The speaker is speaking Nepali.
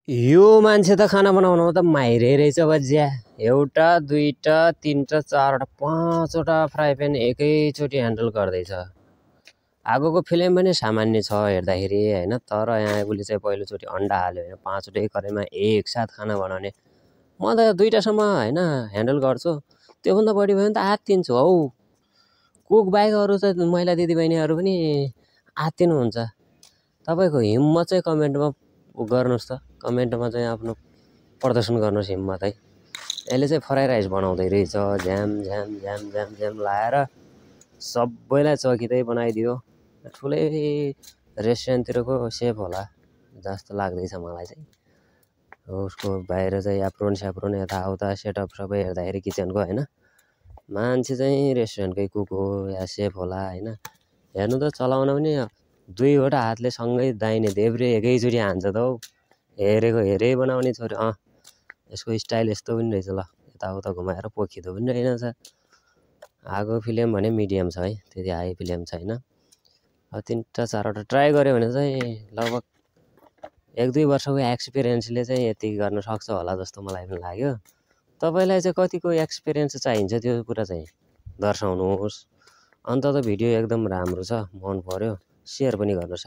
यो मान्छे त खाना बनाउनमा त माहिरै रहेछ बज्या। एउटा दुईटा तीनटा चारवटा पाँचवटा फ्राई प्यान एकैचोटि ह्यान्डल गर्दैछ। आगोको फ्लेम पनि सामान्य छ हेर्दाखेरि हैन, तर यहाँ उसले चाहिँ पहिलोचोटि अन्डा हाल्यो हैन, पाँचवटै कराईमा एकसाथ खाना बनाउने। म त दुईटासम्म हैन ह्यान्डल गर्छु, त्योभन्दा बढी भयो भने त आत्तिन्छु हौ। कुक बाहेक अरू त महिला दिदीबहिनीहरू पनि आत्तिनुहुन्छ। तपाईँको हिम्मत चाहिँ कमेन्टमा गर्नुहोस् त, कमेन्टमा चाहिँ आफ्नो प्रदर्शन गर्नुहोस् हिम्मत है। यसले चाहिँ फ्राई राइस बनाउँदै रहेछ, झ्याम झ्याम झ्याम झ्याम झ्याम लाएर सबैलाई चकिँदै बनाइदियो। ठुलै रेस्टुरेन्टतिरको सेफ होला जस्तो लाग्दैछ मलाई चाहिँ। उसको बाहिर चाहिँ एप्रोन स्याप्रोन यताउता सेटअप सबै हेर्दाखेरि किचनको हैन, मान्छे चाहिँ रेस्टुरेन्टकै कुक हो या सेफ होला हैन। हेर्नु त चलाउन पनि दुईवटा हातले सँगै दाहिने देब्रे एकैचोटि हान्छ त हौ। हेरेको हेरै बनाउने छोरी। यसको स्टाइल यस्तो पनि रहेछ, ल यताउता घुमाएर पोखिँदो पनि रहेनछ। आगो फ्लेम भने मिडियम छ है, त्यति हाई फ्लेम छैन। अब तीनटा चारवटा ट्राई गऱ्यो भने चाहिँ लगभग 1-2 वर्षको एक्सपिरियन्सले चाहिँ यति गर्न सक्छ होला जस्तो मलाई पनि लाग्यो। तपाईँलाई चाहिँ कतिको एक्सपिरियन्स चाहिन्छ त्यो कुरा चाहिँ दर्शाउनुहोस्। अन्त त भिडियो एकदम राम्रो छ, मन पर्यो, सेयर पनि गर्नुहोस्।